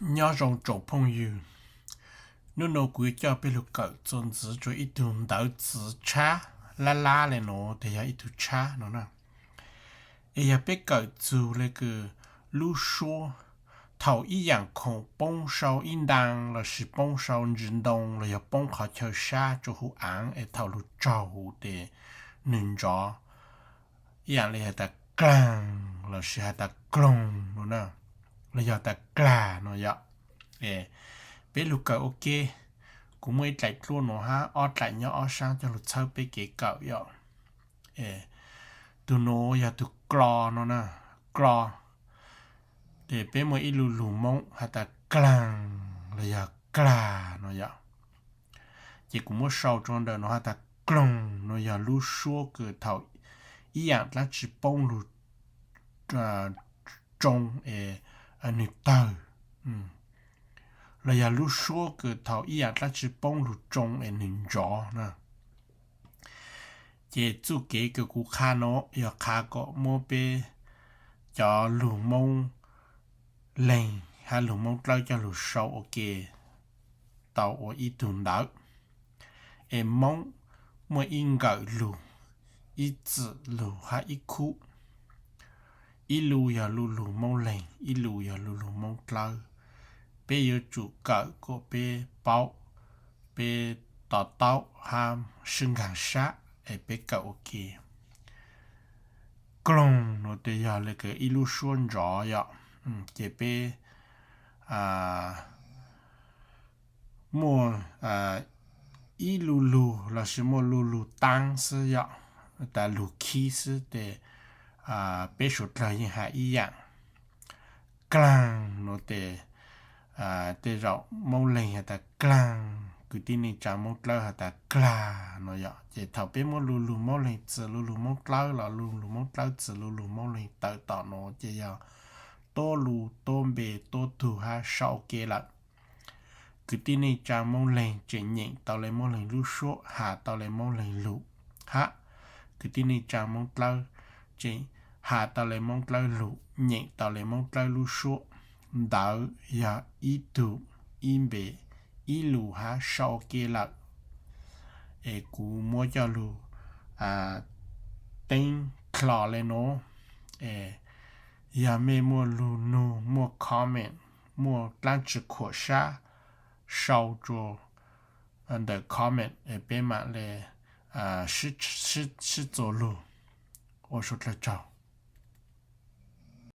Nyob zoo tsoom phooj ywg, hnub no kuv yuav coj peb lug kawm txuas ntxiv rua ib tug ntawv txiv tshab lab lab le nuav, tes yog ib tug tshab no na. Es yog peb kawm txug le kws lub suab, thaum ib yaam khoom poob sau ib ntaas lossis poob sau ntsis ntoo los yog poob qhov chaw sab rua huv aav es thaum lug tsaug tes nwg nrov, ib yaam le has tas klaag lossis has tas kloog no na, los yog tas klag no yom. Peb lug kawm ua ke, kuv muaj ib dlaim dluab nuav hab ob dlaim nyob ob saab coj lug txhawb peb kev kawm yom. Tug nuav yog tug klo no na, klo. Ces peb muaj ib lu lug Moob has tas klaag los yog klag no yom. Ces kuv muab sau rua ntawm nuav has tas kloog no yog lub suab kws thaum ib yaam dlaab tsi poob lug tsoo es nwg tawg, los yog lub suab kws thaum ib yaam dlaab tsi poob lug tsoo es nwg nrov na. Ces txuj kev kws kuv qha no yog qha kom muab peb cov lug Moob Leeg hab lug Moob Dlawb coj lug sau ua ke tau ua ib tug ntawv. Es Moob muaj ib nkawm lug, ib txwm lug hab ib khub. Ib lu yog lu lug Moob Leeg, ib lu yog lu lug Moob Dlawb. Peb yuav tsum kawm kom peb paub, peb to taub hab sib nkaag sab es peb kawm ua ke. Kloog no tes yog le kws ib lub suab nrov yom. Ces peb muaj ib lu lug lossis muaj lu lug taab xwb yom, tas lug khib xwb tes peb suav dlawg yeej has ib yaam. Klaag no tes tej zaum Moob Leeg has tas klaag, kwv tij neej tsaa Moob Dlawb has tas klag no yom. Ces thaum peb muab lu lug Moob Leeg txwm lu lug Moob Dlawb los lu lug Moob Dlawb txwm lu lug Moob Leeg tawm tom no ces yog tuab lu tuab npe tuab tug hab sau ua ke lawm. Kwv tij neej tsaa Moob Leeg tseem nyeem tau le Moob Leeg lub suab, has tau le Moob Leeg lug, hab kwv tij neej tsaa Moob Dlawb tseem has tau le Moob Dlawb lug, nyeem tau le Moob Dlawb lub suab. Ntawd yog ib tug, ib npe, ib lus hab sau ua ke lawm. Es kuv muab coj lug teeb dlhau le nuav. Yog mej muaj lug nug, muaj comment, muaj dlaab tsi khuam sab, sau rua ntawm comment es peb maam le sib txuas lug. Ua suav dlawg tsaug.